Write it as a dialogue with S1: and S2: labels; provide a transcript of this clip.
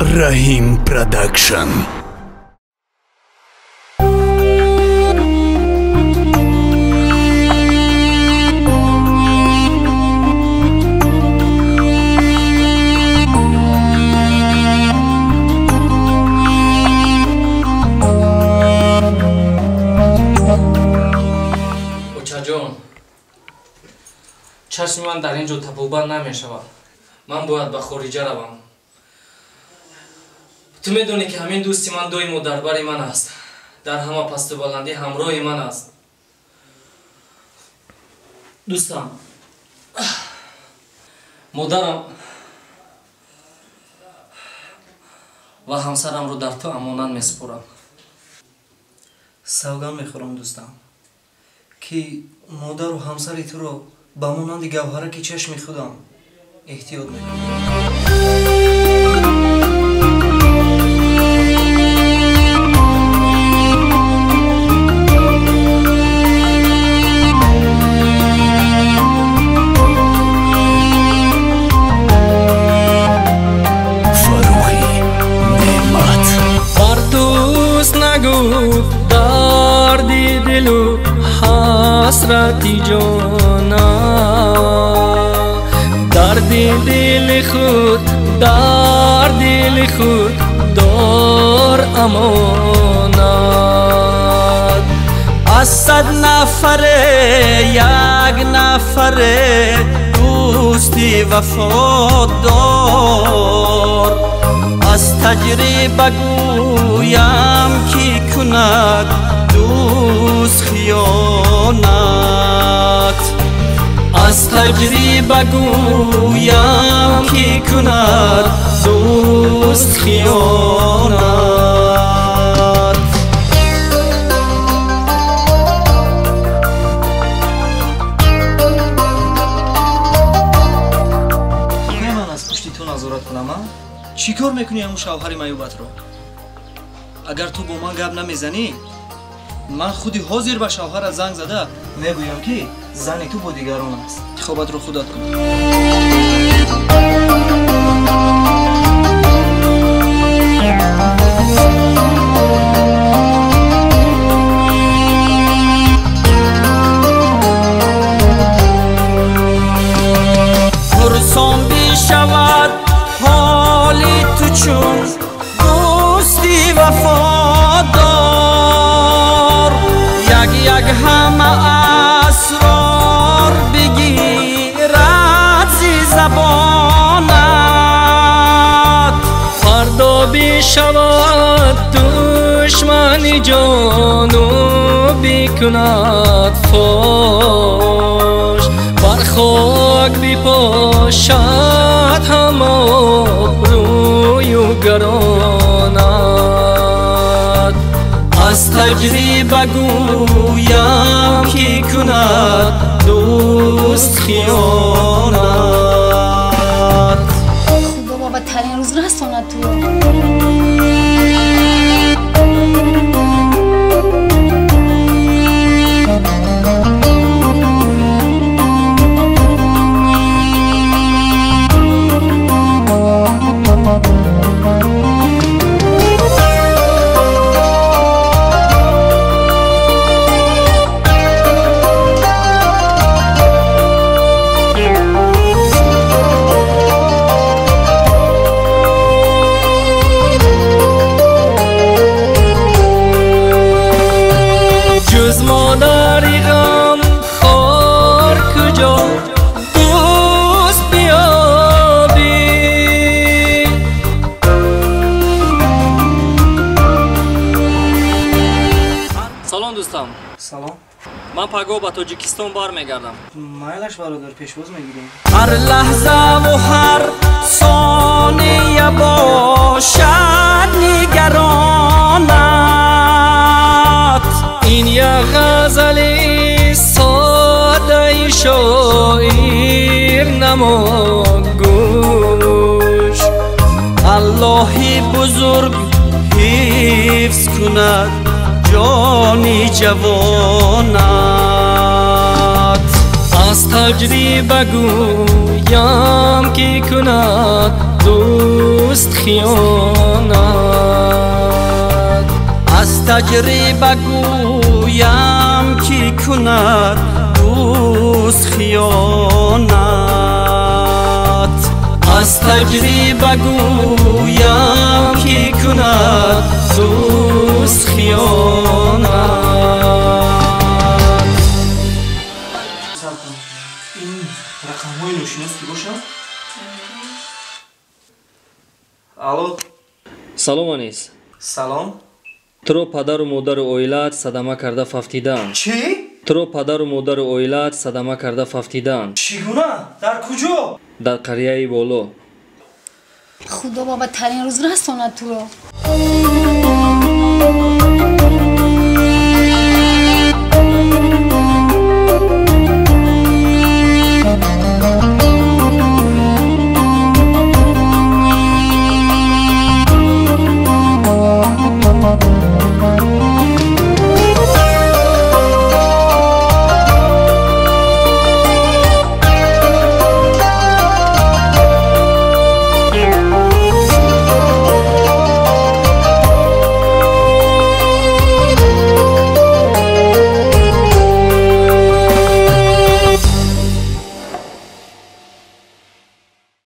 S1: Раҳим Продакшн.
S2: Очаҷон, чашми ман дар ин ҷо табобат намешавад. Ман бояд ба хориҷа равам. Ту медонӣ, ки ҳамин дӯсти ман доимо дар бари ман аст, дар ҳама пасту баландӣ ҳамроҳи ман аст. Дӯстам, модарам ва ҳамсарамро дар ту амонат месупорам.
S3: Савганд мехӯрам, дӯстам, ки модару ҳамсари туро ба монанди гавҳараки чашми худам эҳтиёт мекунам.
S1: Фаррухи Неъмат.
S2: Бар дӯст нагӯ дарди дилу ҳасрати ҷона, дарди дили худ дар дили худ дор амонат.
S4: Аз 100 нафаре як нафаре дӯсти вафодор, аз таҷриба гӯям, ки кунад дӯст хиёнат. Аз таҷриба гӯям, ки кунад дӯст хиёнат.
S3: Не, ман аз пушти ту назорат кунам, а? Чӣ кор мекунӣ ҳамун шавҳари маюбатро? Агар ту бо ман гап намезанӣ, ман худи ҳозир ба шавҳарат занг зада мегӯям, ки зани ту бо дигарон аст. Интихобатро худат кун.
S4: Пурсон бишавад ҳоли ту чун дӯсти вафодор, як як ҳама асрор бигирад зи забонат.
S2: Фардо бишавад душмани ҷону бикунад фош, бар хок бипошад ҳама обрӯю гаронат.
S4: Аз таҷриба гӯям, ки кунад дӯст хиёнат.
S5: Худо ба бадтарин рӯз расонад ту.
S2: Ҷуз модари ғамхор куҷо дӯст биёбӣ? Салом, дӯстам.
S3: Салом.
S2: Ман пагоҳ ба Тоҷикистон бармегардам.
S3: Майлаш, бародар, пешвоз мегирем.
S4: Ҳар лаҳзаву ҳар сония бошад нигаронат.
S2: Ин як ғазали содаи шоир намо гӯш.
S4: Аллоҳи бузург ҳифз кунад ҷони ҷавонат.
S2: Аз таҷриба гӯям, ки кунад дӯст хиёнат.
S4: Таҷриба гӯям, ки кунад дӯст хиёнат. Аз таҷриба гӯям, ки кунад дӯст хиёнат.
S3: Ин рақамҳои ношинос ки бошанд? Алло.
S2: Салом, Анис.
S3: Салом.
S2: Туро падару модару оилаат садама карда фавтидаанд.
S3: Чӣ?
S2: Туро падару модару оилаат садама карда фавтидаанд.
S3: Чӣ гуна? Дар куҷо?
S2: Дар қарияи боло.
S5: Худо ба бадтарин рӯз расонад туро.